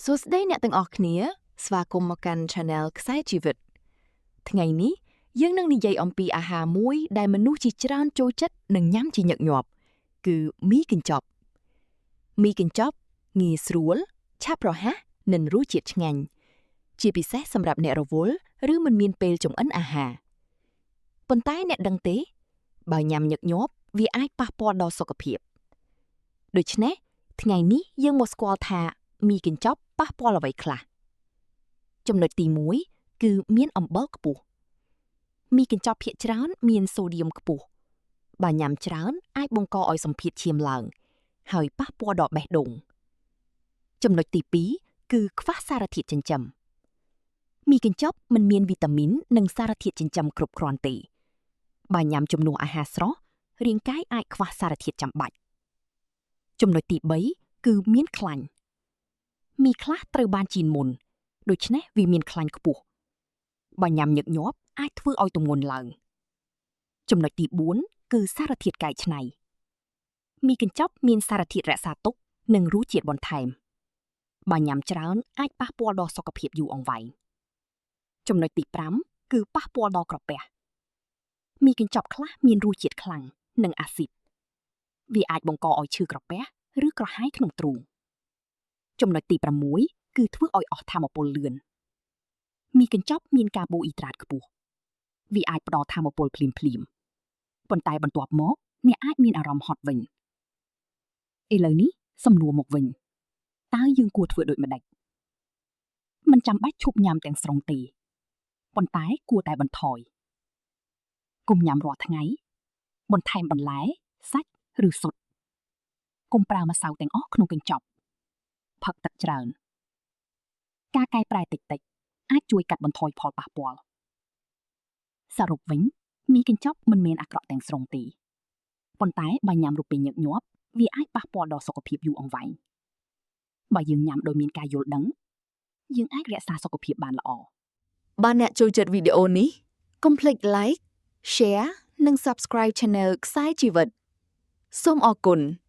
សួស្តីអ្នកទាំងអស់គ្នា ស្វាគមន៍មកកាន់ Channel ខ្សែជីវិត ថ្ងៃនេះយើងនឹងនិយាយអំពីអាហារមួយដែលមនុស្សជាច្រើនចូលចិត្តនិងញ៉ាំជាញឹកញាប់ គឺមីកញ្ចប់មីកញ្ចប់ងាយស្រួល ឆាប់រហ័សនិងរសជាតិឆ្ងាញ់ ជាពិសេសសម្រាប់អ្នករវល់ឬមិនមានពេលចម្អិនអាហារប៉ុន្តែអ្នកដឹងទេ បើញ៉ាំញឹកញាប់វាអាចប៉ះពាល់ដល់សុខភាពដូច្នេះថ្ងៃនេះយើងមកស្គាល់ថាមីកញ្ចប់ប៉ះពាល់អ្វីខ្លះចំណុចទី1គឺមានអំបិលខ្ពស់មីកញ្ចប់ភាគច្រើនមានសូឌៀមខ្ពស់បើញ៉ាំច្រើនអាចបង្កឲ្យសម្ពាធឈាមឡើង ហើយប៉ះពាល់ដល់បេះដូងចំណុចទី2គឺខ្វះសារធាតុចិញ្ចឹមមីកញ្ចប់មិនមានវីតាមីននិងសារធាតុចិញ្ចឹមគ្រប់គ្រាន់ទេបើញ៉ាំជំនួសអាហារស្រស់រាងកាយអាចខ្វះសារធាតុចាំបាច់ចំណុចទី3គឺមានខ្លាញ់មីខ្លះត្រូវបានចៀនមុនដូច្នេះវាមានខ្លាញ់ខ្ពស់បើញ៉ាំញឹកញាប់អាចធ្វើឲ្យទម្ងន់ឡើងចំណុចទី4គឺសារធាតុកែច្នៃមីកញ្ចប់មានសារធាតុរក្សាទុកនិងរសជាតិបន្ថែមបើញ៉ាំច្រើនអាចប៉ះពាល់ដល់សុខភាពយូរអង្វែងចំណុចទី5គឺប៉ះពាល់ដល់ក្រពះមីកញ្ចប់ខ្លះមានរសជាតិខ្លាំងនិងអាស៊ីតវាអាចបង្កឲ្យឈឺក្រពះឬក្រហាយក្នុងទ្រូងចំណុចទី6គឺធ្វើឲ្យអស់ថាមពលលឿនមីកញ្ចប់មានកាបូអ៊ីដ្រាតខ្ពស់វាអាចផ្ដល់ថាមពលភ្លាមភ្លាមប៉ុន្តែបន្ទាប់មកអ្នកអាចមានអារម្មណ៍ហត់វិញឥឡូវនេះសំណួរមកវិញតើយើងគួរធ្វើដូចម្តេចមិនចាំបាច់ឈប់ញ៉ាំទាំងស្រុងទេប៉ុន្តែគួរតែបន្ថយកុំញ៉ាំរាល់ថ្ងៃបន្ថែមបន្លែសាច់ឬស៊ុតកុំប្រើម្សៅទាំងអស់ក្នុងកញ្ចប់ផឹកទឹកច្រើនការកែប្រែតិចតិចអាចជួយកាត់បន្ថយផលប៉ះពាល់សរុបវិញមីកញ្ចប់មិនមែនអាក្រក់ទាំងស្រុងទេប៉ុន្តែបើញ៉ាំរូបពេលញឹកញាប់វាអាចប៉ះពាល់ដល់សុខភាពយូរអង្វែងបើយើងញ៉ាំដោយមានការយល់ដឹងយើងអាចរក្សាសុខភាពបានល្អ បើអ្នកចូលចិត្តវីដេអូនេះកុំភ្លេច like, share និង subscribe Channel ខ្សែជីវិតសូមអរគុណ។